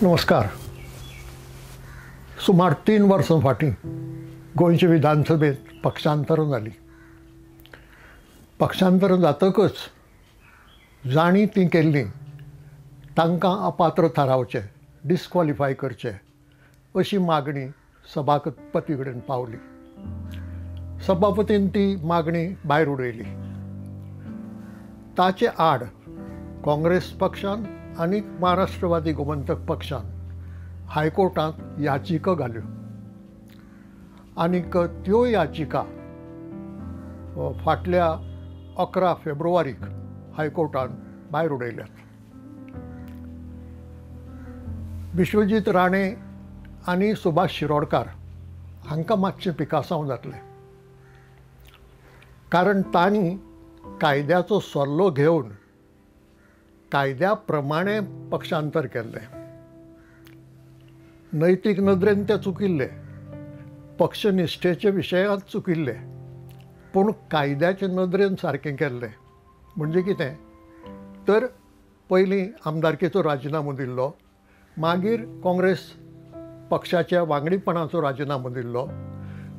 नमस्कार. सुमार 3 वर्सां फाटीं गोंयचे विधानसभेंत पक्षांतरां जालीं. पक्षांतरां जातकच जांणी तीं केल्लीं तांकां अपात्र थारावचें, डिस्क्वॉलिफाय करचें अशी मागणी सभापती कडेन पावली. सभापतीन ती मागणी भायर उडयली. ताचे आड काँग्रेस पक्षान आनी महाराष्ट्रवादी गोमंतक पक्षान हायकोर्टांत याचिका घाल्यो आनीक त्यो याचिका फाटल्या 11 फेब्रुवारीक हायकोर्टान भायर उडयल्यात. विश्वजीत राणे आनी सुभाष शिरोडकार हांकां मातशें पिकासांव जातलें, कारण तांणी कायद्याचो सल्लो घेवन कायद्या प्रमाणे पक्षांतर केल्लें. नैतीक नदरेन ते चुकिल्ले, पक्षनिष्ठेच्या विशयांत चुकिल्ले, पूण कायद्याचे नदरेन सारकें केल्लें. म्हणजे कितें तर पयलीं आमदारकेचो राजिनामो दिल्लो, मागीर काँग्रेस पक्षाच्या वांगडीपणाचो राजिनामो दिल्लो,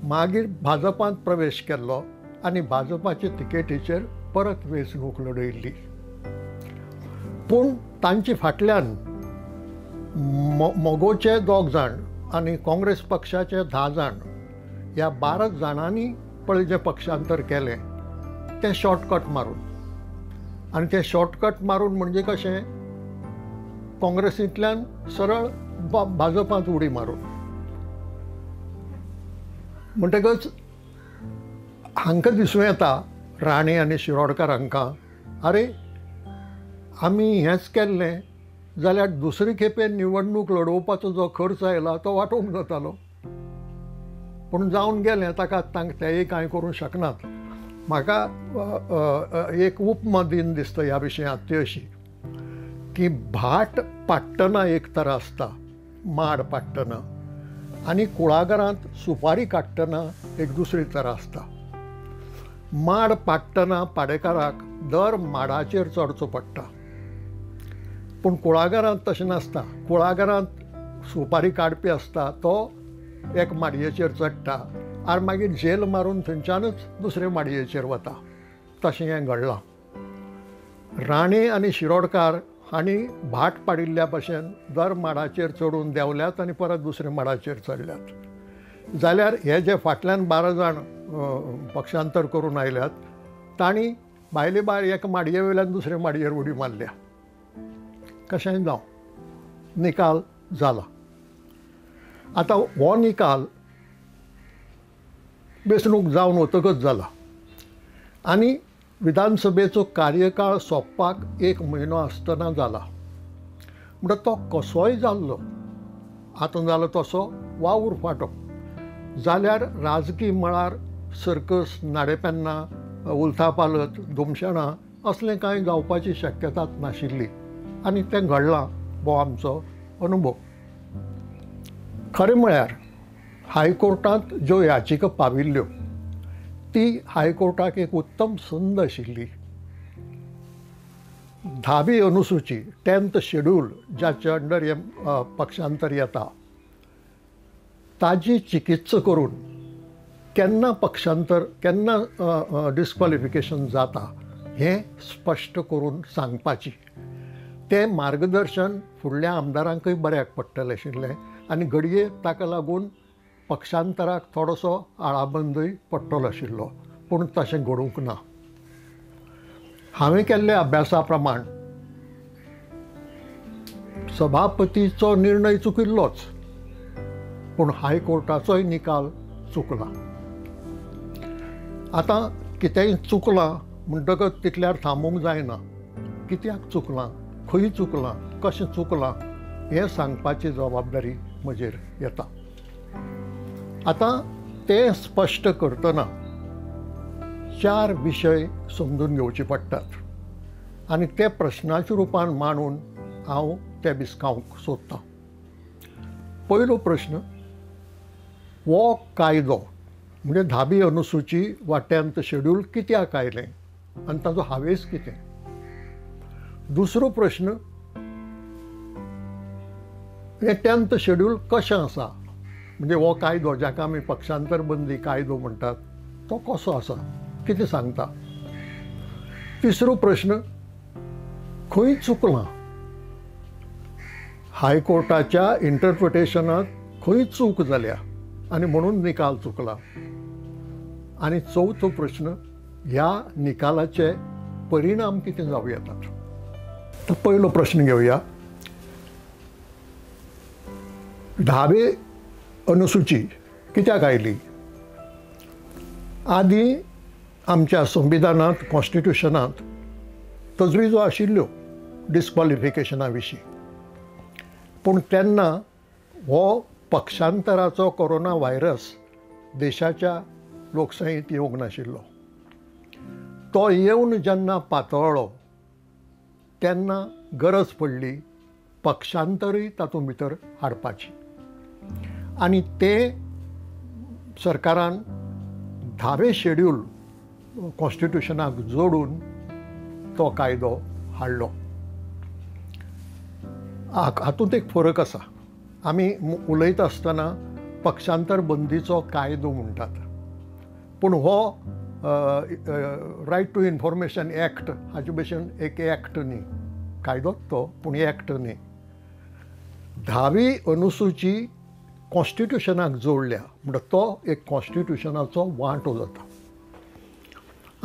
मागीर भाजपांत प्रवेश केल्लो आनी भाजपाचे तिकेटीचेर परत वेंचणूक लढयल्ली. पूण तांचे फाटल्यान मगोचे 2 जाण आनी काँग्रेस पक्षाचे 10 जाण, ह्या 12 जाणांनी पळय जें पक्षांतर केलें तें शॉर्टकट मारून. आनी तें शॉर्टकट मारून म्हणजे कशें, काँग्रेसींतल्यान सरळ भाजपांत उडी मारून. म्हणटकच हांकां दिसूं येता, राणे आनी शिरोडकार हांकां, आरे आमी हेंच केल्लें जाल्यार दुसरे खेपे निवडणूक लडोवपाचो जो खर्च आयला तो वांटोवंक जातालो. पूण जावन गेलें, ताका तेय कांय करूंक शकनात. म्हाका एक उपमा दिन दिसता ह्या विशयांत, ती अशी की भाट पाडटना एक तरा आसता, माड पाडटना, आनी कुळागरांत सुपारी काडटना एक दुसरी तरा आसता. माड पाडटना पाडेकाराक दर माडाचेर चडचो पडटा, पूण कुळागरांत तशें नासता. कुळागरांत सुपारी काडपी आसता तो एक माडयेचेर चडटा आनी मागीर झेल मारून थंयच्यानच दुसरे माडयेचेर वता. तशें हें घडलां. राणे आनी शिरोडकार हांणी भाट पाडिल्ल्या भशेन दर माडाचेर चडून देंवल्यात आनी परत दुसरे माडाचेर चडल्यात. जाल्यार हे जे फाटल्यान 12 जाण पक्षांतर करून आयल्यात तांणी भायले भायर एका माडये वयल्यान दुसरे माडयेर उडी मारल्या. कशेंय जावं, निकाल जाला. आतां हो निकाल वेंचणूक जावन वतकच जाला आनी विधानसभेचो कार्यकाळ सोंपपाक 1 म्हयनो आसतना जाला. म्हणटा तो कसोय जाल्लो, आतां जालो तसो वा उरफाटो जाल्यार राजकी मळार सर्कस, नाडेपेन्नां, उलथापालत, धुमशेणां असलें कांय जावपाची शक्यताच नाशिल्ली आनी तें घडलां. हो आमचो अनुभव. खरें म्हळ्यार हायकोर्टांत ज्यो याचिका पाविल्ल्यो ती हायकोर्टाक एक उत्तम संद आशिल्ली. 10वी अनुसूची, 10th schedule जाचे अंडर हें पक्षांतर येता, ताजी चिकित्सा करून केन्ना पक्षांतर, केन्ना डिस्क्वॉलिफिकेशन जाता हें स्पश्ट करून सांगपाची, तें मार्गदर्शन फुडल्या आमदारांकूय बऱ्याक पडटलें आशिल्लें आनी घडये ताका लागून पक्षांतराक थोडोसो आळाबंदूय पडटलो आशिल्लो. पूण तशें घडूंक ना. हांवें केल्ल्या अभ्यासा प्रमाण सभापतीचो निर्णय चुकिल्लोच, पूण हायकोर्टाचोय निकाल चुकला. आतां कितेंय चुकलां म्हणटकच तितल्यार थांबूंक जायना. कित्याक चुकलां, खंय चुकलां, कशें चुकलां हें सांगपाची जबाबदारी म्हजेर येता. आतां तें स्पश्ट करतना 4 विशय समजून घेवचे पडटात आनी ते प्रश्नाच्या रुपान मांडून हांव ते बिस्कावंक सोदतां. पयलो प्रश्न, हो कायदो म्हणजे 10वी अनुसूची वा 10th schedule कित्याक आयलें आनी ताचो हावेस कितें? दुसरो प्रश्न, हें 10th schedule कशें आसा, म्हणजे हो कायदो जाका आमी पक्षांतर बंदी कायदो म्हणटात तो कसो आसा, कितें सांगता. तिसरो प्रश्न, खंय चुकलां, हायकोर्टाच्या इंटरप्रिटेशनांत खंय चूक जाल्या आनी म्हणून निकाल चुकला. आनी चवथो प्रश्न, ह्या निकालाचे परिणाम कितें जावं येतात. तर पयलो प्रश्न घेवया. 10वी अनुसूची कित्याक आयली? आदीं आमच्या संविधानांत, कॉन्स्टिट्युशनांत तजवीजो आशिल्ल्यो डिस्क्वॉलिफिकेशना विशीं, पूण तेन्ना हो पक्षांतराचो कोरोना व्हायरस देशाच्या लोकशाहींत येवंक नाशिल्लो. तो येवन जेन्ना पातळ्ळो तेन्ना गरज पडली पक्षांतरूय तातूंत भितर हाडपाची, आनी ते सरकारान 10वें शेड्यूल कॉन्स्टिट्युशनाक जोडून तो कायदो हाडलो. हातूंत एक फरक आसा. आमी उलयता आसतना पक्षांतर बंदीचो कायदो म्हणटात, पूण हो रायट टू इन्फॉर्मेशन एक्ट हाचे भशेन एक एक्ट न्ही, कायदोच तो, पूण एक्ट न्ही. 10वी अनुसूची कॉन्स्टिट्युशनाक जोडल्या म्हणटा तो एक कॉन्स्टिट्युशनाचो वांटो जाता.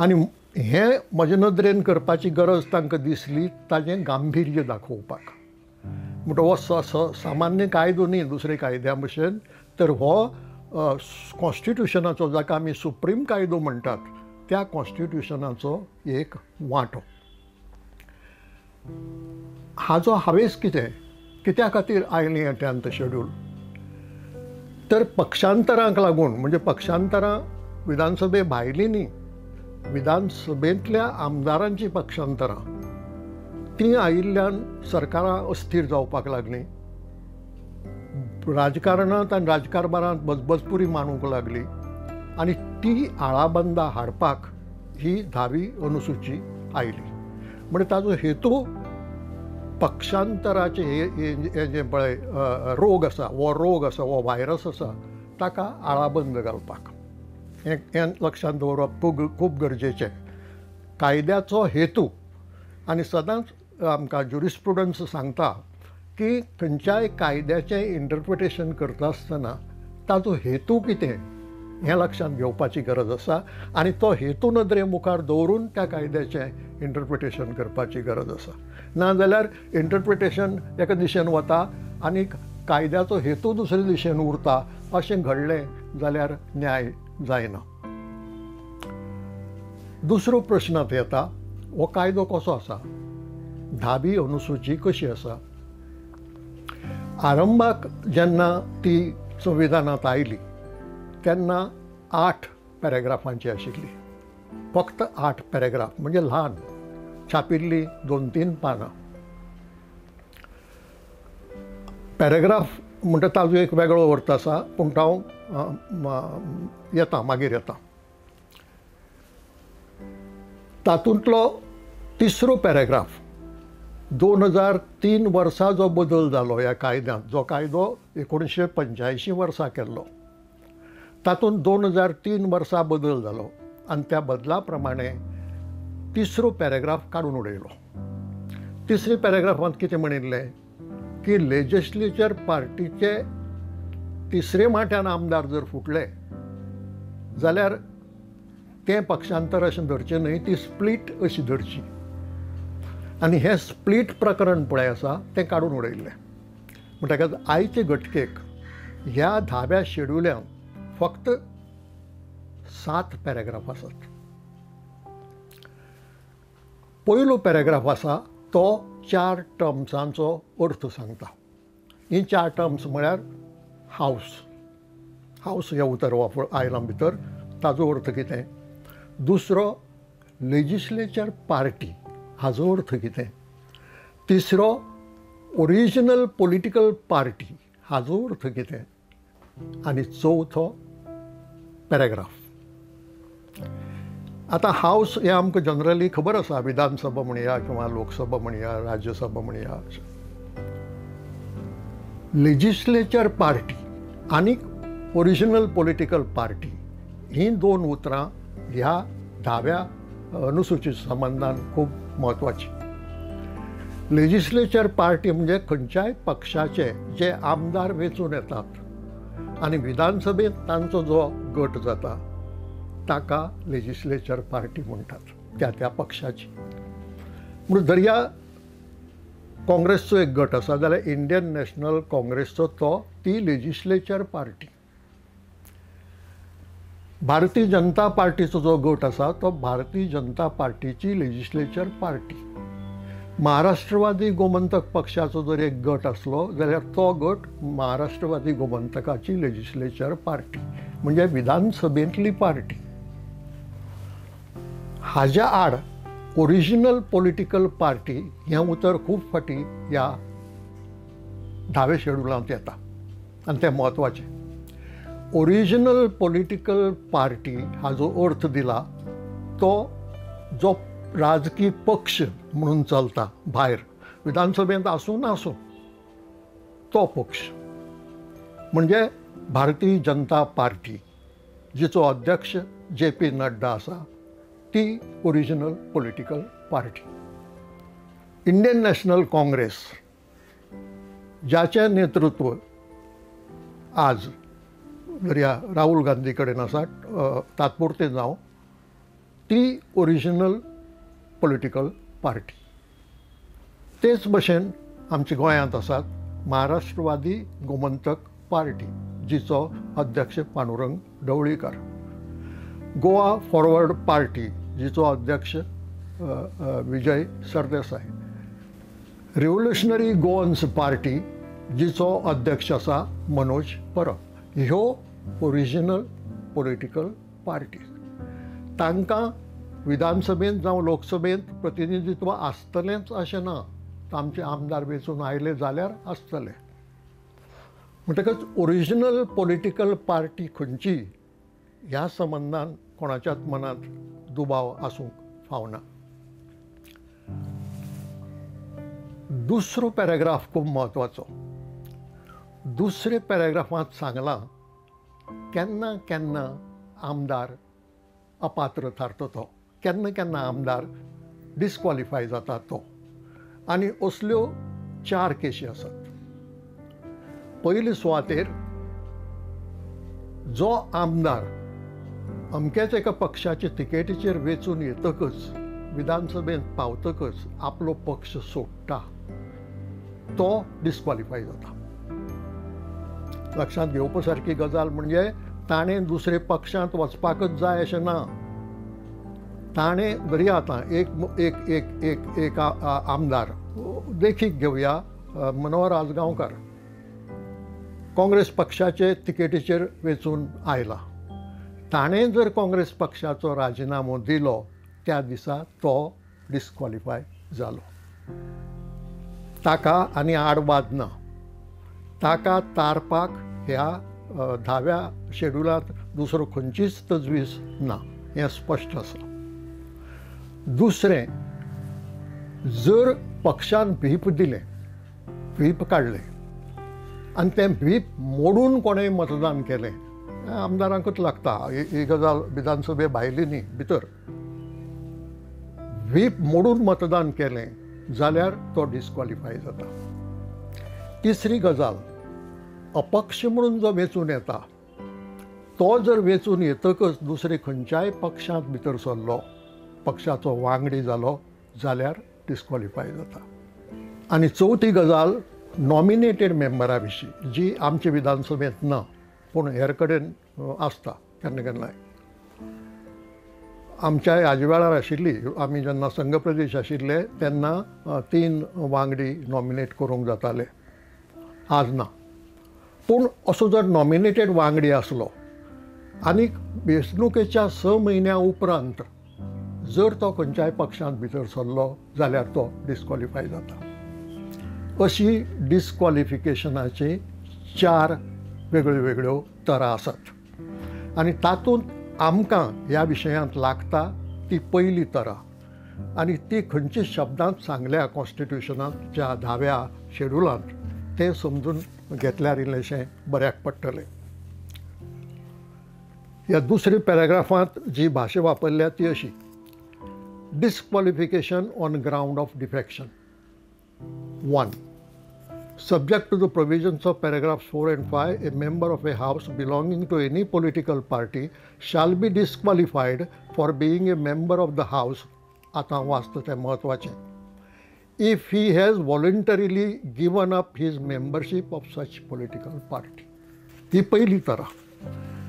आनी हें म्हजे नदरेन करपाची गरज तांकां दिसली ताजें गांभीर्य दाखोवपाक. म्हणटा हो सामान्य कायदो न्ही दुसरे कायद्या भशेन, तर हो कॉन्स्टिट्युशनाचो, जाका आमी सुप्रीम कायदो म्हणटात, त्या कॉन्स्टिट्युशनाचो एक वांटो. हाजो हावेस कितें, कित्या खातीर आयलें हें 10th schedule? तर पक्षांतरांक लागून, म्हणजे पक्षांतरां विधानसभे भायलीं न्ही, विधानसभेंतल्या आमदारांचीं पक्षांतरां तीं आयिल्ल्यान सरकारां अस्थिर जावपाक लागलीं, राजकारणांत आनी राजकारभारांत बजबजपुरी मांडूंक लागली, आनी ती आळाबंदा हाडपाक ही 10वी अनुसूची आयली. म्हणजे ताजो हेतू पक्षांतराचे हे जे पळय रोग आसा, हो रोग आसा, हो व्हायरस आसा, ताका आळाबंद घालपाक. हें लक्षांत दवरप खूब गरजेचें. कायद्याचो हेतू, आनी सदांच आमकां ज्युरिस्प्रुडन्स सांगता की खंयच्याय कायद्याचें इंटरप्रिटेशन करता आसतना ताजो हेतू कितें हें लक्षांत घेवपाची गरज आसा, आनी तो हेतू नदरे मुखार दवरून त्या कायद्याचें इंटरप्रिटेशन करपाची गरज आसा. नाजाल्यार इंटरप्रिटेशन एका दिशेन वता आनी कायद्याचो हेतू दुसरे दिशेन उरता, अशें घडलें जाल्यार न्याय जायना. दुसरो प्रश्न आतां येता, हो कायदो कसो आसा, 10वी अनुसूची कशी आसा? आरंभाक जेन्ना ती संविधानांत आयली तेन्ना 8 पॅरेग्राफांची आशिल्ली, फक्त 8 पॅरेग्राफ, म्हणजे ल्हान, छापिल्ली 2-3 पानां. पॅरेग्राफ म्हणटा ताजो एक वेगळो अर्थ आसा, पूण हांव येता मागीर येता. तातूंतलो तिसरो पॅरेग्राफ 2003 वर्सा जो बदल जालो ह्या कायद्यांत, जो कायदो 1985 वर्सा केल्लो, तातूंत 2003 वर्सा बदल जालो आनी त्या बदला प्रमाणे तिसरो पॅरेग्राफ काडून उडयलो. तिसऱ्या पॅरेग्राफांत कितें म्हणिल्लें की लेजिस्लेचर पार्टीचे तिसरे वांट्यान आमदार जर फुटले जाल्यार तें पक्षांतर अशें धरचें न्हय, ती स्प्लीट अशी धरची. आनी हें स्प्लीट प्रकरण पळय आसा तें काडून उडयल्लें. म्हणटकच आयचे घटकेक ह्या 10व्या शेड्युलांत फक्त 7 पॅरेग्राफ आसात. पयलो पॅरेग्राफ आसा तो 4 टर्म्सांचो अर्थ सांगता. हीं 4 टर्म्स म्हळ्यार हावस, हावस हें उतर वापर आयलां भितर, ताजो अर्थ कितें? दुसरो लेजिस्लेचर पार्टी, हाजो अर्थ कितें? तिसरो ओरिजिनल पॉलिटिकल पार्टी, हाजो अर्थ कितें? आनी चवथो पॅरेग्राफ. आतां हावस हें आमकां जनरली खबर आसा, विधानसभा म्हणया किंवा लोकसभा म्हणया, राज्यसभा म्हणया. लेजिस्लेचर पार्टी आनी ओरिजिनल पॉलिटिकल पार्टी हीं दोन उतरां ह्या धाव्या अनुसुची संबंदान खूब म्हत्वाची. लेजिस्लेचर पार्टी म्हणजे खंयच्याय पक्षाचे जे आमदार वेंचून येतात आनी विधानसभेंत तांचो जो गट जाता ताका लेजिस्लेचर पार्टी म्हणटात, त्या त्या पक्षाची. म्हणून दर्या काँग्रेसचो एक गट आसा जाल्यार इंडियन नॅशनल काँग्रेसचो तो ती लेजिस्लेचर पार्टी. भारतीय जनता पार्टीचो जो गट आसा तो भारतीय जनता पार्टीची लेजिस्लेचर पार्टी. महाराष्ट्रवादी गोमंतक पक्षाचो जर एक गट आसलो जाल्यार तो गट महाराष्ट्रवादी गोमंतकाची लेजिस्लेचर पार्टी, म्हणजे विधानसभेंतली पार्टी. हाज्या आड ओरिजिनल पॉलिटिकल पार्टी हें उतर खूब फावटी ह्या धावे शेड्युलांत येता आनी तें म्हत्वाचें. ओरिजिनल पॉलिटिकल पार्टी हाजो अर्थ दिला तो जो राजकीय पक्ष म्हणून चलता भायर विधानसभेंत आसूं नासूं तो पक्ष, म्हणजे भारतीय जनता पार्टी जिचो अध्यक्ष जे पी नड्डा आसा ती original political party. Indian National Congress ज्याचें नेतृत्व आज दर्या राहुल गांधी कडेन आसा तात्पुरतें जावं, ती ओरिजिनल पॉलिटिकल पार्टी. तेच भशेन आमच्या गोंयांत आसात महाराष्ट्रवादी गोमंतक पार्टी जिचो अध्यक्ष पांडुरंग ढवळीकर, गोवा फॉरवर्ड पार्टी जिचो अध्यक्ष Vijay Sardesai, revolutionary Goans party जिचो अध्यक्ष आसा मनोज परब. ह्यो ओरिजिनल पॉलिटिकल पार्टी. तांकां विधानसभेंत जावं लोकसभेंत प्रतिनिधित्व आसतलेंच अशें ना, आमचे आमदार वेंचून आयले जाल्यार आसतले. म्हणटकच ओरिजिनल पॉलिटिकल पार्टी खंयची ह्या संबंदान कोणाच्याच मनांत दुबाव आसूंक फावना. दुसरो पॅराग्राफ खूब म्हत्वाचो. दुसरे पॅराग्राफांत सांगलां केन्ना केन्ना आमदार अपात्र थारता तो, केन्ना केन्ना आमदार डिस्क्वॉलिफाय जाता तो, आनी असल्यो 4 केशी आसात. पयले सुवातेर जो आमदार अमक्याच एका पक्षाचे तिकेटीचेर वेंचून येतकच विधानसभेंत पावतकच आपलो पक्ष सोडटा तो डिस्क्वॉलिफाय जाता. लक्षांत घेवपा सारकी गजाल म्हणजे ताणें दुसरे पक्षांत वचपाकच जाय अशें ना. ताणें बरी आतां एक एक एक एक एक आमदार देखीक घेवया, मनोहर आजगांवकार काँग्रेस पक्षाचे तिकेटीचेर वेंचून आयला. ताणें जर काँग्रेस पक्षाचो राजिनामो दिलो त्या दिसा तो डिस्क्वॉलिफाय जालो. ताका आनी आडवाद ना. ताका तारपाक ह्या धाव्या शेड्युलांत दुसरो खंयचीच तजवीज ना हें स्पश्ट आसा. दुसरें, जर पक्षान व्हीप दिलें, व्हीप काडलें आनी तें व्हीप मोडून कोणें मतदान केलें, आमदारांकूच लागता ही गजाल, विधानसभे भायली न्ही, भितर व्हीप मोडून मतदान केलें जाल्यार तो डिस्क्वॉलिफाय जाता. तिसरी गजाल, अपक्ष म्हणून जो वेंचून येता तो जर वेंचून येतकच दुसरे खंयच्याय पक्षांत भितर सरलो, पक्षाचो वांगडी जालो जाल्यार डिस्क्वॉलिफाय जाता. आनी चवथी गजाल नॉमिनेटेड मेंबरा विशीं, जी आमचे विधानसभेंत ना पूण हेर कडेन आसता केन्ना केन्नाय. आमच्या ह्याज वेळार आशिल्ली, आमी जेन्ना संघ प्रदेश आशिल्ले तेन्ना 3 वांगडी नॉमिनेट करूंक जाताले, आज ना. पूण असो जर नॉमिनेटेड वांगडी आसलो आनी वेंचणुकेच्या 6 म्हयन्या उपरांत जर तो खंयच्याय पक्षांत भितर सरलो जाल्यार तो डिस्क्वॉलिफाय जाता. अशी डिस्क्वॉलिफिकेशनाची 4 वेगळ्यो वेगळ्यो तरा आसात आनी तातूंत आमकां ह्या विशयांत लागता ती पयली तरा, आनी ती खंयच्या शब्दांत सांगल्या कॉन्स्टिट्युशनाच्या 10व्या शेड्युलांत तें समजून घेतल्यार इल्लेंशें बऱ्याक पडटलें. ह्या दुसऱ्या पॅराग्राफांत जी भाशा वापरल्या ती अशी: disqualification on ground of defection. 1. Subject to the provisions of paragraphs 4 and 5, a member of a house belonging to any political party shall be disqualified for being a member of the house. आतां वाचता तें म्हत्वाचें. If he has voluntarily given up his membership of such political party. ही पयली तरा.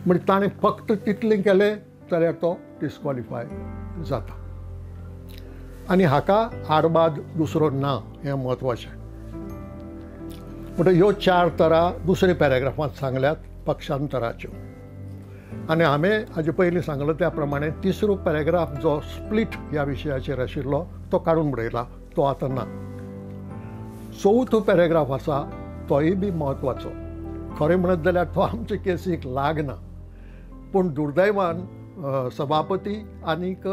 म्हणजे ताणें फक्त तितलें केलें जाल्यार तो डिस्क्वॉलिफाय जाता आनी हाका आडवाद दुसरो ना, हें म्हत्वाचें. म्हणटकीर ह्यो 4 तरा दुसऱ्या पॅराग्राफांत सांगल्यात पक्षांतराच्यो. आनी हांवें हाजे पयलीं सांगलो त्या प्रमाणे तिसरो पॅराग्राफ जो स्प्लीट ह्या विशयाचेर आशिल्लो तो काडून उडयला, तो आतां ना. चवथो पॅराग्राफ आसा तोय बी म्हत्वाचो. खरें म्हणत जाल्यार तो आमचे केसीक लागना, पूण दुर्दैवान सभापती आनीक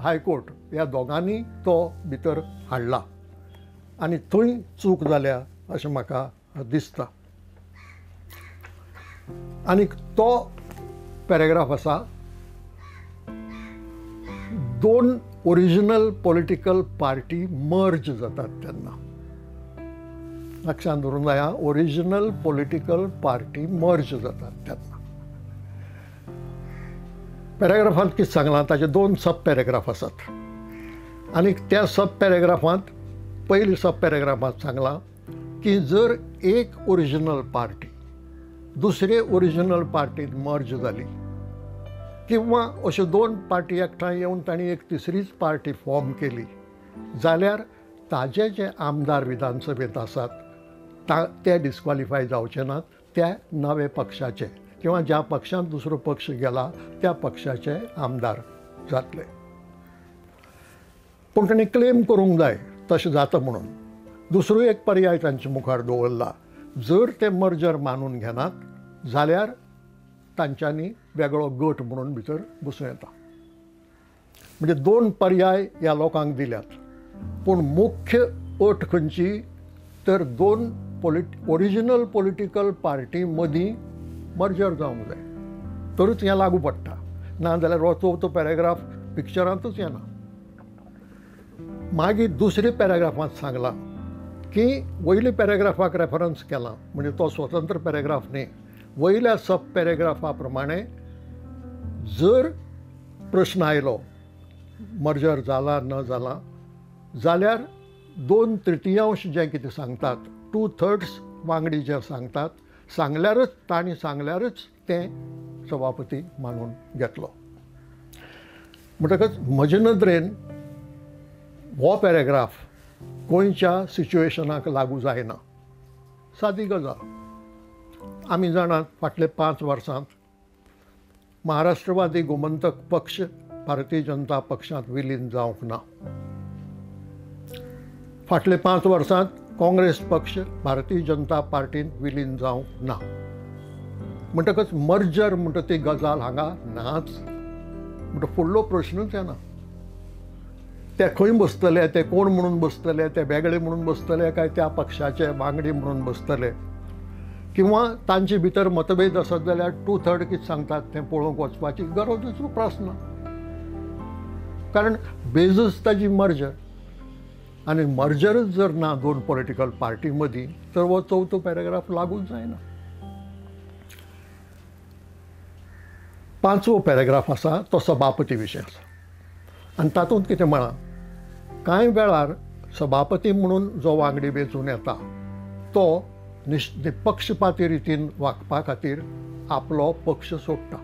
हायकोर्ट ह्या दोगांनी तो भितर हाडला आनी थंय चूक जाल्या अशें म्हाका दिसता. आनी तो पॅराग्राफ आसा, 2 ओरिजिनल पॉलिटिकल पार्टी मर्ज जातात तेन्ना. लक्षांत दवरूंक जाय, ओरिजिनल पॉलिटिकल पार्टी मर्ज जातात तेन्ना. पॅराग्राफांत कितें सांगलां, ताचे 2 सब पॅराग्राफ आसात आनी त्या सब पॅराग्राफांत पयली सब पॅराग्राफांत सांगलां की जर एक ओरिजिनल पार्टी दुसरे ओरिजिनल पार्टीत मर्ज जाली किंवा अश्यो 2 पार्टी एकठांय येवन तांणी एक तिसरीच पार्टी फॉर्म केली जाल्यार ताजे जे आमदार विधानसभेंत आसात ते डिस्क्वॉलिफाय जावचे नात, त्या नवे पक्षाचे किंवा ज्या पक्षांत दुसरो पक्ष गेला त्या पक्षाचे आमदार जातले. पूण तांणी क्लेम करूंक जाय तशें जाता म्हणून. दुसरो एक पर्याय तांचे मुखार दवरला, जर ते मर्जर मानून घेनात जाल्यार तांच्यांनी वेगळो गट म्हणून भितर बसूं येता. म्हणजे 2 पर्याय ह्या लोकांक दिल्यात, पूण मुख्य अट खंयची तर 2 ओरिजिनल पॉलिटिकल पार्टी मदीं मर्जर जावंक जाय तरूच हें लागू पडटा, ना जाल्यार हो चवथो पॅराग्राफ पिक्चरांतूच येना. मागीर दुसऱ्या पॅराग्राफांत सांगलां की वयल्या पॅराग्राफाक रेफरन्स केला, म्हणजे तो स्वतंत्र पॅराग्राफ न्ही. वयल्या सब पॅराग्राफा प्रमाणे जर प्रश्न आयलो मर्जर जाला न जाला जाल्यार 2/3 जें कितें सांगतात, 2/3 वांगडी जे सांगतात सांगल्यारच, तांणी सांगल्यारच तें सभापती मानून घेतलो. म्हणटकच म्हजे नदरेन हो पॅराग्राफ गोंयच्या सिच्युएशनाक लागू जायना. सादी गजाल, आमी जाणात फाटले 5 वर्सांत महाराष्ट्रवादी गोमंतक पक्ष भारतीय जनता पक्षांत विलीन जावंक ना. फाटले 5 वर्सांत काँग्रेस पक्ष भारतीय जनता पार्टीन विलीन जावंक ना. म्हणटकच मर्जर म्हणटा ती गजाल हांगा नाच, म्हणटा फुडलो प्रश्नूच येना. ते खंय बसतले, ते कोण म्हणून बसतले, ते वेगळे म्हणून बसतले काय त्या पक्षाचे वांगडी म्हणून बसतले, किंवा तांचे भितर मतभेद आसत जाल्यार 2/3 कितें सांगतात तें पळोवंक वचपाची गरजूच प्रस्न, कारण बेजच ताजी मर्जर. आनी मर्जरच जर ना 2 पॉलिटिकल पार्टी मदीं तर हो चवथो पॅराग्राफ लागूच जायना. 5वो पॅराग्राफ आसा तो सभापती विशय आसा आनी तातूंत कितें म्हळां, कांय वेळार सभापती म्हणून जो वांगडी वेंचून येता तो निपक्षपाती रितीन वागपा खातीर आपलो पक्ष सोडटा.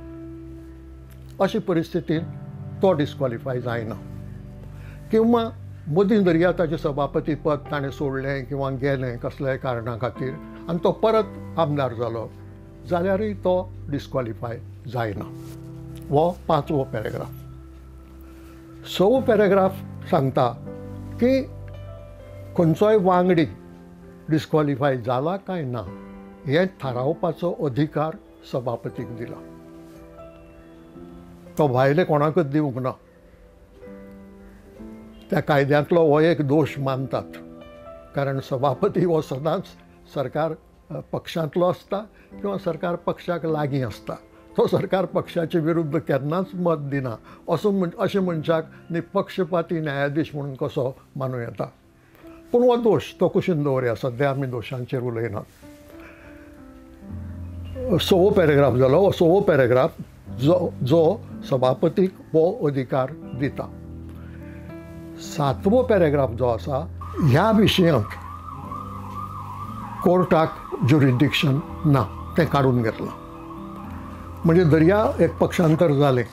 अशे परिस्थितींत तो डिस्क्वॉलिफाय जायना. किंवा मदीं दर्या ताचें सभापती पद ताणें सोडलें किंवा गेलें कसल्याय कारणा खातीर आनी तो परत आमदार जालो जाल्यारूय तो डिस्क्वॉलिफाय जायना. हो 5वो पॅराग्राफ. 6वो पॅराग्राफ सांगता की खंयचोय वांगडी डिस्क्वॉलिफाय जाला काय ना हें थारावपाचो अधिकार सभापतीक दिला, तो भायले कोणाकच दिवंक ना. त्या कायद्यांतलो हो एक दोश मानतात, कारण सभापती हो सदांच सरकार पक्षांतलो आसता किंवा सरकार पक्षाक लागीं आसता. तो सरकार पक्षाचे विरुद्ध केन्नाच मत दिना. असो अशें मनशाक निपक्षपाती न्यायाधीश म्हणून कसो मानूं येता? पूण हो दोश तो कुशीन दवरया, सद्या आमी दोशांचेर उलयनात. सवो पॅरेग्राफ जालो. हो सवो पॅरेग्राफ जो जो सभापतीक हो अधिकार दिता. सातवो पॅरेग्राफ जो आसा ह्या विशयांत कोर्टाक ज्युरिडिक्शन ना, तें काडून घेतलां. म्हणजे दर्या एक पक्षांतर जालें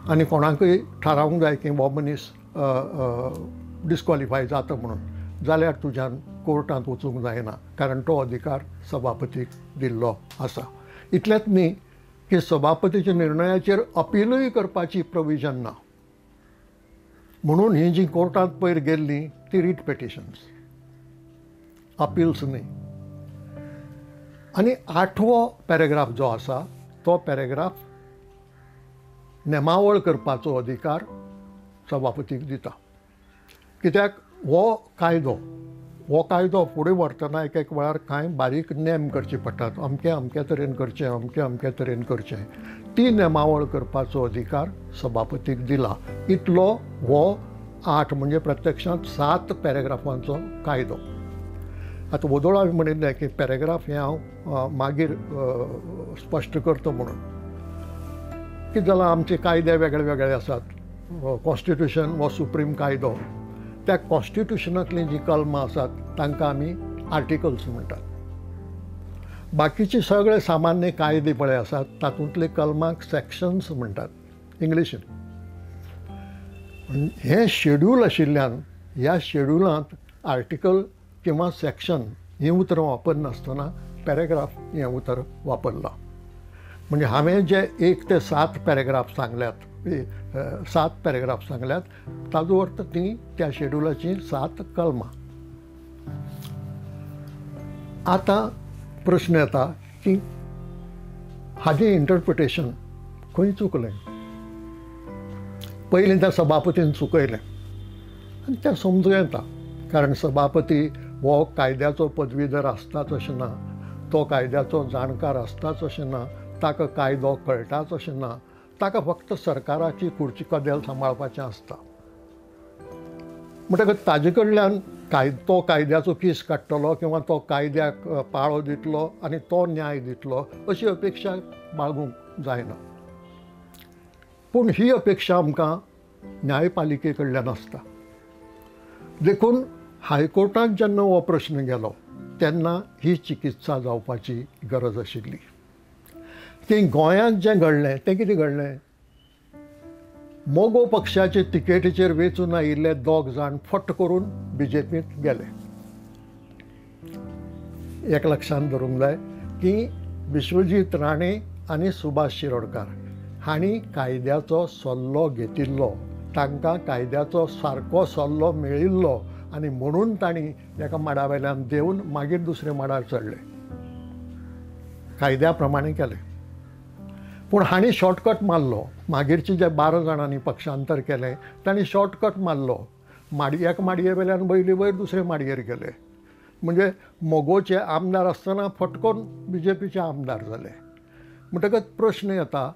आनी कोणाकूय थारावंक जाय की हो मनीस डिस्क्वॉलिफाय जाता म्हणून, जाल्यार तुज्यान कोर्टांत वचूंक जायना, कारण तो अधिकार सभापतीक दिल्लो आसा. इतलेंच न्ही की सभापतीच्या निर्णयाचेर अपिलूय करपाची प्रोविजन ना. म्हणून ही जी कोर्टांत पयर गेल्ली ती रीट पिटिशन्स, अपिल्स न्ही. आनी आठवो पॅरेग्राफ जो आसा तो पॅरेग्राफ नेमावळ करपाचो अधिकार सभापतीक दिता. कित्याक हो कायदो फुडें व्हरतना एक एक वेळार कांय बारीक नेम करचे पडटात, अमके अमके तरेन करचें, अमके अमके तरेन करचें. ती नेमावळ करपाचो अधिकार सभापतीक दिला. इतलो हो 8 म्हणजे प्रत्यक्षांत 7 पॅरेग्राफांचो कायदो. आतां वोदोळ हांवें म्हणिल्लें की पॅरेग्राफ हें हांव मागीर स्पश्ट करता म्हणून. कितें जालां, आमचे कायदे वेगळे वेगळे आसात. कॉन्स्टिट्युशन हो सुप्रीम कायदो, त्या कॉन्स्टिट्युशनांतलीं जीं कलमां आसात तांकां आमी आर्टिकल्स म्हणटात. बाकीचे सगळे सामान्य कायदे पळय आसात तातूंतले कलमांक सेक्शन्स म्हणटात इंग्लिशीन. हें शेड्यूल आशिल्ल्यान ह्या शेड्युलांत आर्टिकल किंवा सेक्शन हीं उतरां वापरनासतना पॅरेग्राफ हें उतर वापरलां. म्हणजे हांवें जे 1 ते 7 पॅरेग्राफ सांगल्यात, 7 पॅरेग्राफ सांगल्यात, ताजो अर्थ ती त्या शेड्युलाचीं 7 कलमां. आतां प्रश्न येता की हाजें इंटरप्रिटेशन खंय चुकलें? पयलीं त्या सभापतीन चुकयलें आनी तें समजूं येता, कारण सभापती हो कायद्याचो पदवीधर आसताच अशें ना, तो कायद्याचो जाणकार आसताच अशें ना, ताका कायदो कळटाच अशें ना, ताका फक्त सरकाराची खुर्ची कदेल सांबाळपाचें आसता. म्हणटकच ताजे कडल्यान तो कायद्याचो केस काडटलो किंवा तो कायद्याक पाळो दितलो आनी तो न्याय दितलो अशी अपेक्षा बाळगूंक जायना. पूण ही अपेक्षा आमकां न्यायपालिके कडल्यान आसता. देखून हायकोर्टांत जेन्ना हो प्रश्न गेलो तेन्ना ही चिकित्सा जावपाची गरज आशिल्ली. ती गोंयांत जें घडलें तें कितें घडलें, मगो पक्षाचे तिकेटीचेर वेंचून आयिल्ले 2 जाण फट करून बीजेपींत गेले. एक लक्षांत धरूंक जाय की विश्वजीत राणे आनी सुभाष शिरोडकार हांणी कायद्याचो सल्लो घेतिल्लो, तांकां कायद्याचो सारको सल्लो मेळिल्लो आनी म्हणून तांणी एका माडा वयल्यान देंवन मागीर दुसऱ्या माडार चडले, कायद्या प्रमाणे केलें. पूण हांणी शॉर्टकट मारलो. मागीरचे जे 12 जाणांनी पक्षांतर केलें तांणी शॉर्टकट मारलो. एका माडये वयल्यान वयले वयर दुसरे माडयेर गेले. म्हणजे मगोचे आमदार आसतना फटकोन बीजेपीचे आमदार जाले. म्हणटकच प्रश्न येता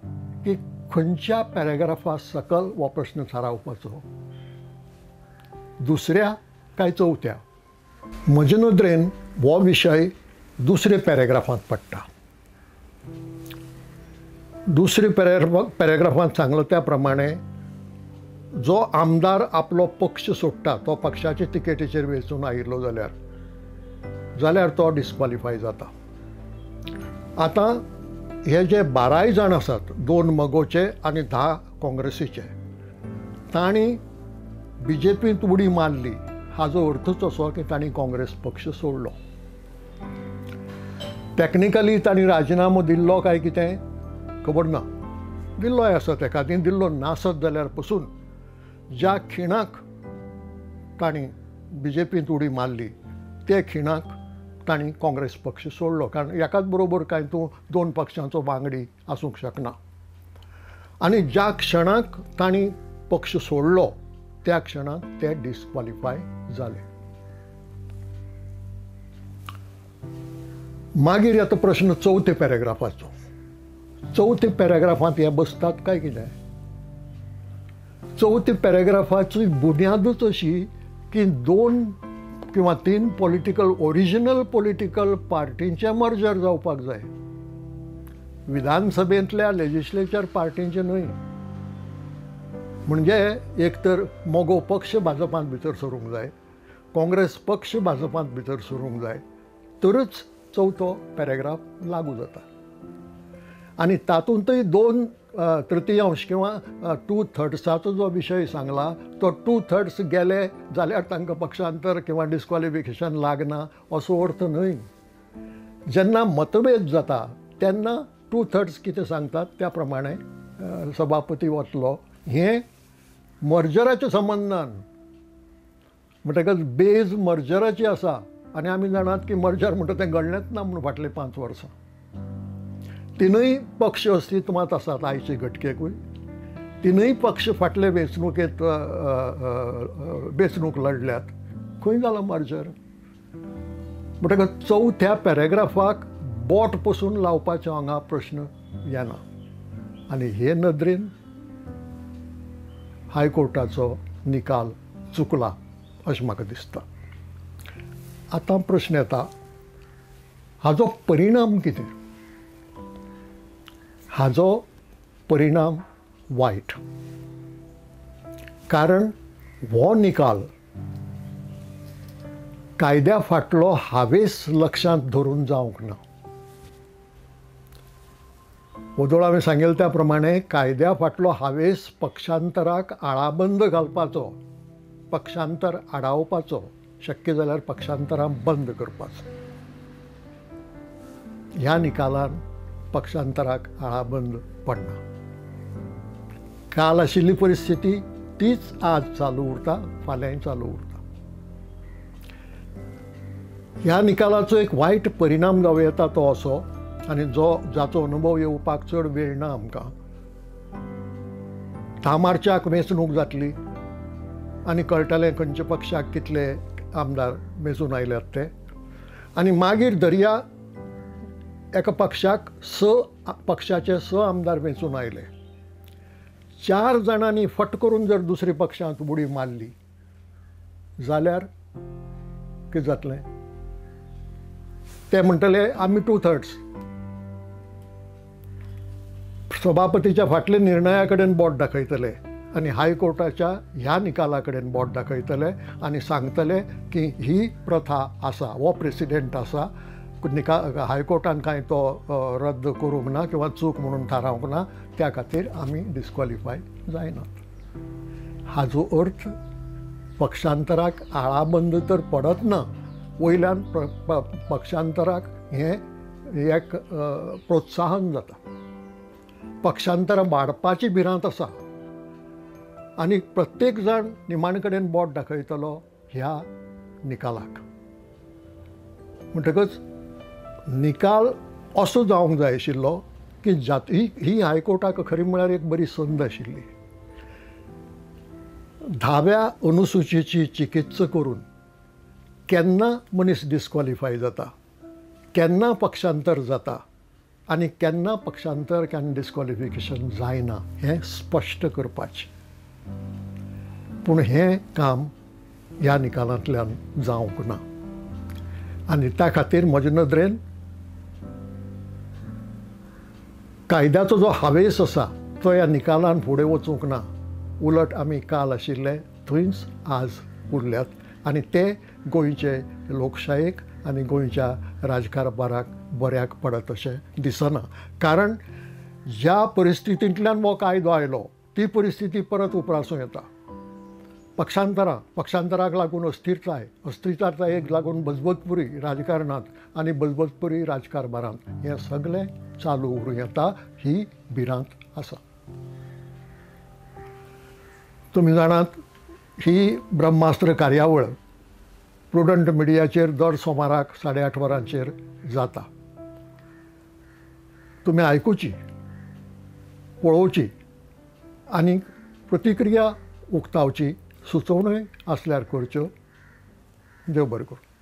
की खंयच्या पॅरेग्राफा सकल हो प्रश्न थारावपाचो, दुसऱ्या काय चवथ्या? म्हजे नदरेन हो विशय दुसऱ्या पॅरेग्राफांत पडटा. दुसऱ्या पॅरेग्राफांत सांगलो त्या प्रमाणे जो आमदार आपलो पक्ष सोडटा तो पक्षाचे तिकेटीचेर वेंचून आयिल्लो जाल्यार तो डिस्क्वॉलिफाय जाता. आतां हे जे 12 जाण आसात, 2 मगोचे आनी 10 काँग्रेसीचे, तांणी बीजेपींत उडी मारली. हाजो अर्थूच असो की तांणी काँग्रेस पक्ष सोडलो. टॅक्निकली तांणी राजिनामो दिल्लो काय कितें खबर ना, दिल्लोय आसत एकादी, दिल्लो नासत जाल्यार पसून ज्या खिणाक तांणी बीजेपींत उडी मारली ते खिणाक तांणी काँग्रेस पक्ष सोडलो. कारण एकाच बरोबर काय तूं 2 पक्षांचो वांगडी आसूंक शकना. आनी ज्या क्षणाक तांणी पक्ष सोडलो त्या क्षणाक ते डिस्क्वॉलिफाय जाले. मागीर येता प्रश्न चवथ्या पॅरेग्राफाचो. चवथ्या पॅरेग्राफांत हे बसतात काय कितें? चवथ्या पॅरेग्राफाची बुन्यादूच अशी की 2 किंवा 3 पॉलिटिकल ओरिजिनल पॉलिटिकल पार्टींचें मर्जर जावपाक जाय, विधानसभेंतल्या लेजिस्लेचर पार्टींचें न्हय. म्हणजे एक तर मगो पक्ष भाजपांत भितर सरूंक जाय, काँग्रेस पक्ष भाजपांत भितर सरूंक जाय, तरच चवथो पॅरेग्राफ लागू जाता. आनी तातूंतय 2/3 किंवा 2/3 जो विशय सांगला तो 2/3 गेले जाल्यार तांकां पक्षांतर किंवा डिस्क्वॉलिफिकेशन लागना असो अर्थ न्हय. जेन्ना मतभेद जाता तेन्ना 2/3 कितें सांगतात त्या प्रमाणे सभापती वतलो. हें मर्जराच्या संबंदान म्हणटकच बेज मर्जराची आसा आनी आमी जाणात की मर्जर म्हणटा तें घडलेंच ना म्हणून फाटलीं 5 वर्सां. तिनूय पक्ष अस्तित्वांत आसात आयचे घटकेकूय, तिनूय पक्ष फाटले वेंचणुकेंत वेंचणूक लढल्यात, खंय जाला मर्जर? म्हणटकच चवथ्या पॅरेग्राफाक बोट पसून लावपाचो हांगा प्रश्न येना. आनी हे नदरेन हायकोर्टाचो निकाल चुकला अशें म्हाका दिसता. आतां प्रश्न येता हाजो परिणाम कितें? हाजो परिणाम वायट, कारण हो निकाल कायद्या फाटलो हावेस लक्षांत धरून जावंक ना. वदोळ हांवें सांगिल्लें त्या प्रमाणे कायद्या फाटलो हावेस पक्षांतराक आळाबंद घालपाचो, पक्षांतर आडावपाचो, शक्य जाल्यार पक्षांतरां बंद करपाचो. ह्या निकालान पक्षांतराक आळाबंद पडना. काल आशिल्ली परिस्थिती तीच आज चालू उरता, फाल्यांय चालू उरता. ह्या निकालाचो एक वायट परिणाम जावं येता तो असो, आनी जो जाचो अनुभव येवपाक चड वेळ ना आमकां. 10 मार्चाक वेंचणूक जातली आनी कळटलें खंयच्या पक्षाक कितले आमदार वेंचून आयल्यात ते. आनी मागीर दर्या एका पक्षाक 6 पक्षाचे 6 आमदार वेंचून आयले, 4 जाणांनी फट करून जर दुसऱ्या पक्षांत उडी मारली जाल्यार कितें जातलें? ते म्हणटले आमी 2/3. सभापतीच्या फाटल्या निर्णया कडेन बोट दाखयतले आनी हायकोर्टाच्या ह्या निकाला कडेन बोट दाखयतले आनी सांगतले की ही प्रथा आसा, हो प्रेसिडेंट आसा, हायकोर्टान कांय तो रद्द करूंक ना किंवा चूक म्हणून थारावंक ना, त्या खातीर आमी डिस्क्वॉलिफाय जायनात. हाजो अर्थ पक्षांतराक आळाबंद तर पडत ना, वयल्यान पक्षांतराक हें एक प्रोत्साहन जाता. पक्षांतरां वाडपाची भिरांत आसा आनी प्रत्येक जाण निमाणे कडेन बोट दाखयतलो ह्या निकालाक. म्हणटकच निकाल असो जावंक जाय आशिल्लो की ही हायकोर्टाक खरी म्हळ्यार एक बरी संद आशिल्ली. 10व्या अनुसुचीची चिकित्सा करून केन्ना मनीस डिस्क्वॉलिफाय जाता, केन्ना पक्षांतर जाता आनी केन्ना पक्षांतर केन्ना डिस्क्वॉलिफिकेशन जायना हें स्पश्ट करपाचें. पूण हें काम ह्या निकालांतल्यान जावंक ना आनी त्या खातीर म्हजे नदरेन कायद्याचो जो हावेस आसा तो ह्या निकालान फुडें वचूंक ना. उलट आमी काल आशिल्ले थंयच आज उरल्यात आनी ते गोंयचे लोकशायेक आनी गोंयच्या राजकारभाराक बऱ्याक पडत अशें दिसना. कारण ज्या परिस्थितींतल्यान हो कायदो आयलो ती परिस्थिती परत उप्रासूं येता. पक्षांतरां, पक्षांतराक लागून अस्थिरताय, अस्थिरतायेक लागून बजबजपुरी राजकारणांत आनी बजबजपुरी राजकारभारांत हें सगळें चालू उरूं येता ही भिरांत आसा. तुमी जाणात ही ब्रह्मास्त्र कार्यावळ प्रुडंट मिडियाचेर दर सोमाराक 8:30 वरांचेर जाता. तुमी आयकुची, पळोवची आनी प्रतिक्रिया उक्तावची, सुचोवण्यो आसल्यार करच्यो. देव बरें करूं.